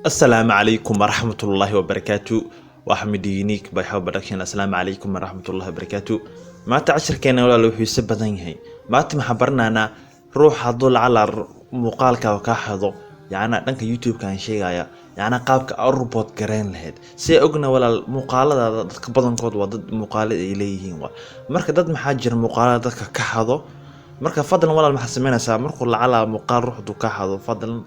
Asalaamu calaykum waraxmatullaahi wabarakaatu. Waa Xamid Unique by How Production. Asalaamu calaykum waraxmatullaahi wabarakaatu. Maanta cashirkeena, walaal, wuxuu xiiso badan yahay. Maanta maxaan baranaynaa? Ruux hadduu lacala muuqaalka kaa xado, yacnaa dhanka YouTube-ka aan sheegaya, yacnaa qaabka aad u report gareyn lahayd. Si ogna, walaal, muuqaaladaada dadka badankood waa dad muuqaalo ay leeyihiin waa. Marka dad maxaa jira muuqaalada dadka ka xado. Marka fadlan, walaal, maxaa sameynaysaa markuu lacala muuqaal ruux hadduu kaa xado? Fadlan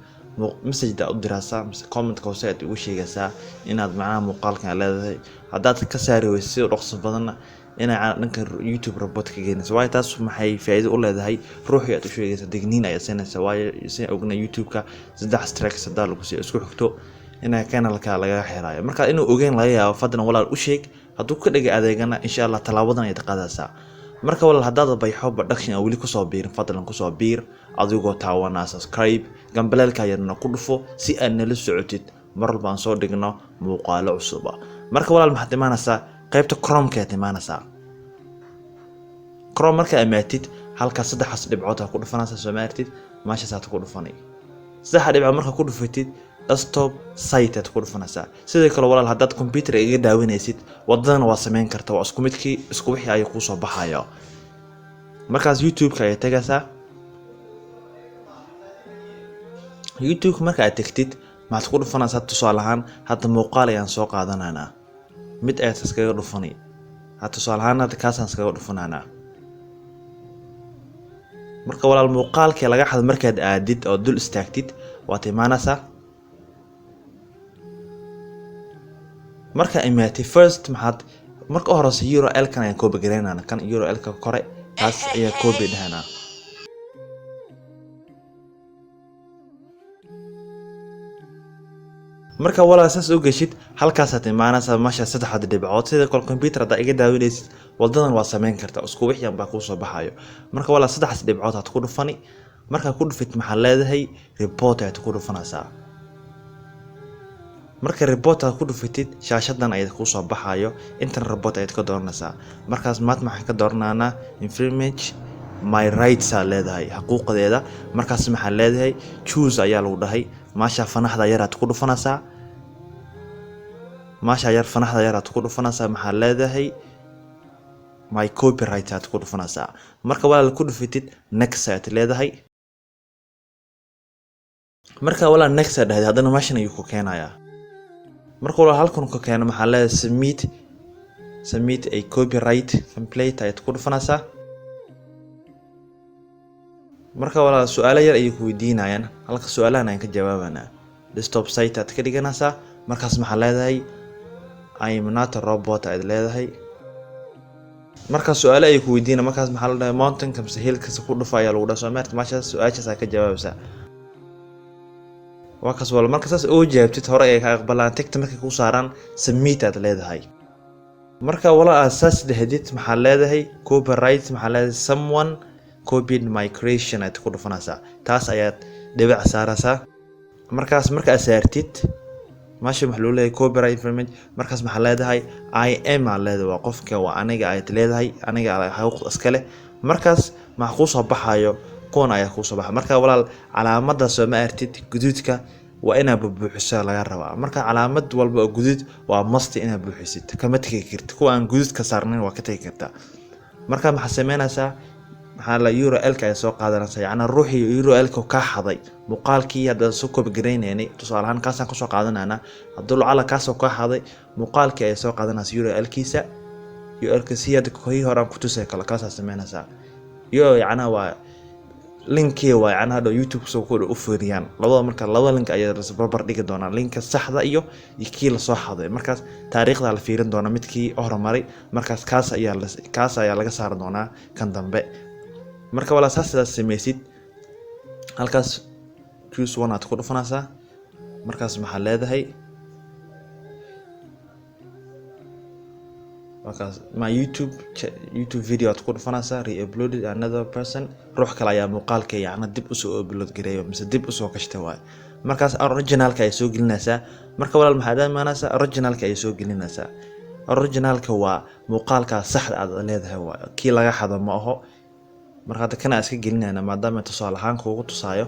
message aad u diraysaa mise commentka hoose aad ugu sheegaysaa inaad macnaha muuqaalkan leedahay. Haddaad ka saari weyso si dhaqso badanna, inay dhanka YouTube report ka geenayso. Waayo, taas maxay faa'iido u leedahay? Ruuxii aad u sheegaysa digniin ayaad siinaysa. Waayo, si ogna, YouTube-ka saddex strikes haddaa lagu siiyo isku xigto, inaa channelka lagaga xirayo. Marka inuu ogeyn laga yaabo, fadlan, walaal, u sheeg. Hadduu ka dhigay adeegana, insha Allah tallaabadan ayaad qaadaysaa. Marka, walaal, haddaad Bayxo Production aan weli kusoo biirin, fadlan kusoo biir adigoo taawanaa subscribe, gambaleelka yarna ku dhufo si aad nala socotid mar walba aan soo dhigno muuqaalo cusuba. Marka, walaal, maxaad imaanaysaa? Qaybta Chromeka ayaad imaanaysaa. Chrome markaa imaatid, halkaas saddexaas dhibcood ha ku dhufanaysaa. Soo maartid? Meeshaasaad ku dhufanay. Saddexa dhibcood markaa ku dhufatid, desktop site aad ku dhufanaysaa. Sidoo kale, walaal, haddaad computer iga daawanaysid, wadadana waa sameyn karta. Waa isku midkii, isku wixii ayuu kuusoo baxaya. Markaas YouTube-ka ayaad tagaysaa. YouTube-ka marka aad tagtid, maxaad ku dhufanaysaa? Tusaale ahaan, hadda muuqaal ayaan soo qaadanaynaa. Mid ayaad iskaga dhufanay. Ha, tusaale ahaan, hadda kaasaan iskaga dhufanaynaa. Marka, walaal, muuqaalkii laga xado markaad aadid oo dul istaagtid, waad imaanaysaa. Markaa imaatay, first maxaad marka u horeysa URL-kan ayaan copy gareynana. Kan URL-ka kore, kaas ayaa copy dhahanaa. Marka, walaal, saas u geshid, halkaasaad imaanaysaa, meesha saddexda dhibcood. Sida kale, computer haddaa iga daawanaysid, wadadan waa sameyn kartaa, isku wixii baa kuusoo baxayo. Marka, walaal, saddexdaas dhibcood aad ku dhufani. Markaa ku dhufid, maxaad leedahay? Report ayaad ku dhufanaysaa. Marka report aad ku dhufatid, shaashadan ayaad kuusoo baxayo. Intan report ayaad ka dooranaysaa. Markaas maad maxaan ka dooranaynaa? Infringe my rights aa leedahay, xuquuqdeeda. Markaas maxaa leedahay? Choose ayaa lagu dhahay. Maasha fanaxda yaraad ku dhufanaysaa. Maasha yar, fanaxda yaraad ku dhufanaysaa. Maxaa leedahay? My copyright aad ku dhufanaysaa. Marka, walaal, ku dhufatid, next ayaad leedahay. Marka, walaal, next aad dhahday, haddana meeshan ayuu ku keenayaa. Marka, walaal, halkan ku keeno, maxaa leedahay? Submit a copyright complaint ayaad ku dhufanaysaa. Marka, walaal, su-aalo yar ayay ku weydiinayaan. Halka su-aalahan ayaan ka jawaabanaa. Desktop site aad ka dhiganaysaa. Markaas maxaa leedahay? I'm not a robot ayaad leedahay. Markaas su-aalo ayay ku weydiinaya. Markaas maxaa la dhahay? Mountainka mise hillkasa ku dhufa ayaa lagu dhaha. Soo maarta? Meeshaas su-aashaas aad ka jawaabaysaa. Waa kaas, walaal. Marka saas uga jawaabtid, hore ay ka aqbalaan. Tickta markay ku saaraan, submit aad leedahay. Marka, walaal, aad saas dhahdid, maxaa leedahay? Copyright. Maxaa leedahay? Someone copied my creation ayaad ku dhufanaysaa. Taas ayaad dhibic saaraysaa. Markaas marka aad saartid, meesha waxaa loo leeyahay copyright infringement. Markaas maxaa leedahay? I am aa leedahay. Waa qofka, waa aniga ayaad leedahay, aniga xuquuq iska leh. Markaas maxaa kuusoo baxayo? Kuwan ayaa kuusoo baxa. Marka, walaal, calaamada soo ma artid guduudka? Waa inaad bubuuxiso laga rabaa. Marka calaamad walba oo guduud waa must inaad buuxisid, kama tegi kartid. Kuwa aan guduud ka saarnayn waa ka tegi kartaa. Marka maxaa sameynaysaa? Maxaa la URL-ka ayaa soo qaadanaysaa, yacnaa ruuxii URL-ka kaa xaday muuqaalkii haddaan soo copy garaynaynay. Tusaale ahaan, kaasaan kusoo qaadanayna. Hadduu lacala kaasoo kaa xaday muuqaalkii, ayaa soo qaadanaysa URL-kiisa. URL-ka si hadda kii hore aan kutusay kale, kaasaa sameynaysaa. Iyo yacnaa waa linkii, waa yacnaa hadhow YouTube soo ku u fiiriyaan labada. Marka labada link ayaa la barbar dhigi doonaa, linka saxda iyo kii lasoo xaday. Markaas taariikhda la fiirin doonaa, midkii horumaray. Markaas kaas ayaa laga saari doonaa kan dambe. Marka, walaa, saas sidaas sameysid, halkaas choose one aad ku dhufanaysaa. Markaas maxaa leedahay? Markaas my YouTube video aad ku dhufanaysaa. Re-uploaded another person, ruux kale ayaa muuqaalka yacna dib usoo upload gareeyo mise dib usoo gashtay waaye. Markaas originalka ay soo gelinaysaa. Marka, walaal, maxaad imaanaysaa? Originalka ay soo gelinaysaa. Originalka waa muuqaalka saxda aad leedahay, waaye kii laga xado ma aho. Marka hadda kana iska gelinayna, maadaama tusaale ahaan kuugu tusaayo.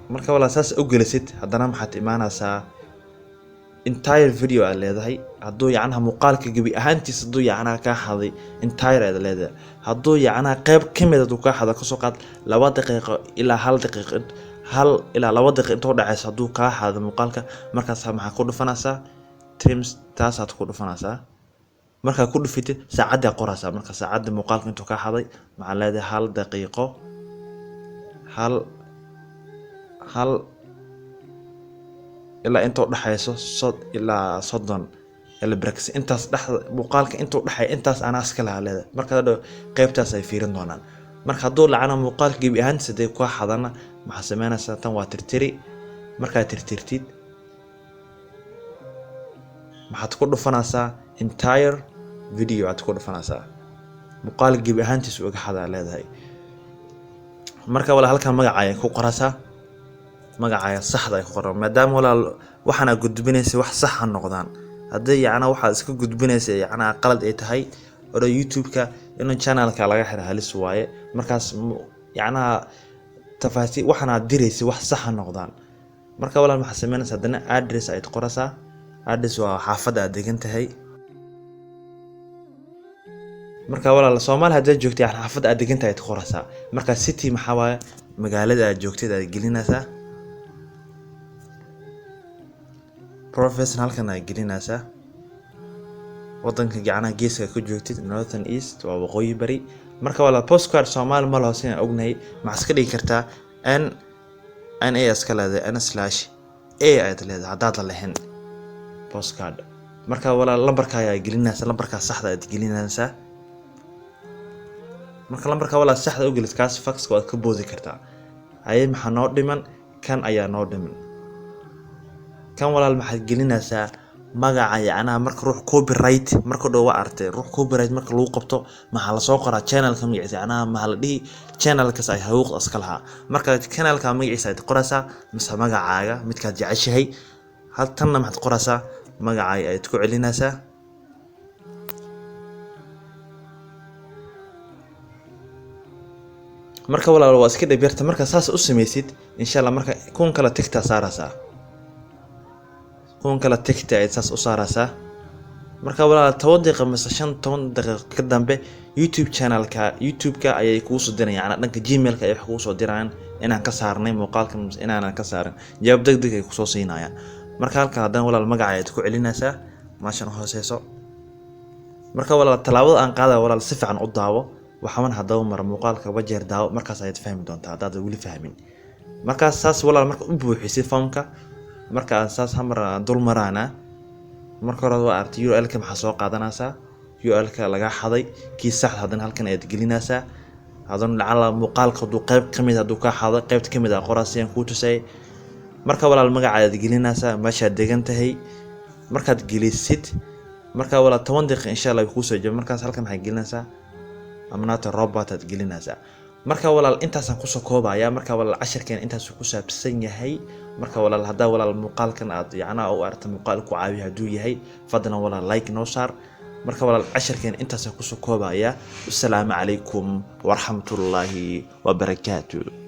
Marka walaal saas u gelisid, haddana maxaad imaanaysaa entire video aad leedahay. Hadduu yacnaha muuqaalka gebi ahaantiis hadduu yacnaha kaa xaday, entire aad leedahay. Hadduu yacnaha qayb ka mid hadduu kaa xado, kasoo qaad 2 daqiiqo ilaa 1 daqiiqo, 1 ilaa 2 daqiiqo inta u dhexeysa hadduu kaa xado muuqaalka, markaas maxaa ku dhufanaysaa trims, taasaad ku dhufanaysaa. Markaa ku dhufitid saacaddaa qoraysaa. Marka saacadda muuqaalka intuu kaa xaday maxaa leedahay 1 daqiiqo, hal ilaa inta u dhexeyso ilaa 30 ilbiriqsi, intaas dhexda muuqaalka inta u dhexeeya intaas anaa iska lahaa leedahay. Marka hadhow qaybtaas ay fiirin doonaan. Marka hadduu lacana muuqaalka gebi ahaantiis hadday kaa xadana, maxaa sameynaysaa? Tan waa tirtiri. Markaad tirtirtid maxaad ku dhufanaysaa entire video aad ku dhufanaysaa, muuqaalka gebi ahaantiis uu iga xadaa leedahay. Marka walaal halkan magaca ayay ku qoraysaa, magacaaga saxda ay ku qoran, maadaama walaal waxaan aad gudbinaysa wax sax ha noqdaan. Haddii yacnaa waxaad iska gudbinaysa yacnaa qalad ay tahay, oro YouTube-ka inuu channel-ka laga xiro halis waaye. Markaas yacnaa tafaasiil waxaan aad diraysa wax sax ha noqdaan. Marka walaal maxaad sameynaysaa? Haddana address ayaad qoraysaa. Address waa xaafadda aad degan tahay. Marka walaal Soomaali haddaad joogtay, yacni xaafadda aad degan tahay ayaad qoraysaa. Marka city maxaa waaye? Magaalada aad joogtay aad gelinaysaa. Province halkan aad gelinaysaa, wadanka gacanaha geeska ku joogtid, Northern East waa waqooyi bari. Marka walaal postcard Soomaali ma laho sidaan ognahay, maxaad iska dhigi kartaa N N A iska leedahay, N slash A ayaad leedahay haddaad la lahayn postcard. Marka walaal lambarka ayaa gelinaysaa, lambarkaa saxda ayaad gelinaysaa. Marka lambarka walaal saxda u gelis, kaas faxka waad ka boodi kartaa. Haye, maxaa noo dhiman? Kan ayaa noo dhiman. Kan walaal maxaad gelinaysaa? Magaca yacnaha marka ruux copyright marka dhow waa artay, ruux copyright marka lagu qabto maxaa lasoo qoraa? Channelka magaciisa, yacnaha maxaa la dhihi channelkaas ay xuquuqda iska lahaa. Marka channelka magaciisa ayaad qoraysaa mise magacaaga midkaad jeceshahay. Hal tanna maxaad qoraysaa? Magacaaga ayaad ku celinaysaa. Marka walaal waa iska dhib yarta marka saas u sameysid, insha Allah. Marka kuwan kale tigtaa saaraysaa, kuwan kale tigta ayaad saas u saaraysaa. Marka walaal 10 daqiiqo mise 15 daqiiqo ka dambe YouTube channelka YouTube-ka ayay kugu soo dirayaan, yacnaa dhanka Gmail-ka ayay wax kugu soo dirayaan inaan ka saarnay muuqaalka mise inaanan ka saarin, jawaab degdeg ay kusoo siinayaan. Marka halka haddana walaal magaca ayaad ku celinaysaa meeshan u hooseyso. Marka walaal tallaabada aan qaadaya walaal si fiican u daawo, waxaan haddaba mara muuqaalka wajeer daawo, markaas ayaad fahmi doontaa haddaad weli fahmin. Markaas saas walaal marka u buuxisid foomka, marka aan saas hamar aan dul maraana. Marka hore waa aragtay URL-ka, maxaa soo qaadanaysaa? URL-ka laga xaday kii saxda, haddana halkan ayaad gelinaysaa. Haddana lacala muuqaalka hadduu qayb ka mid hadduu kaa xado, qaybta ka mid ah qoraa sidaan kuu tusay. Marka walaal magaca ayaad gelinaysaa, meeshaad degan tahay markaad gelisid. Marka walaal 10 daqiiqo insha Allah way kuu soo jawaab. Markaas halkan maxaad gelinaysaa? Amnaata robot aad gelinaysaa. Marka walaal intaasaan kusoo koobaya. Marka walaal casharkeen intaasuu ku saabsan yahay. Marka walaal haddaa walaal muuqaalkan aad yacnaha u aragta muuqaal ku caawiya hadduu yahay, fadlan walaal like noo saar. Marka walaal casharkeen intaasaan kusoo koobaya. Wasalaamu calaykum waraxmatullaahi wabarakaatu.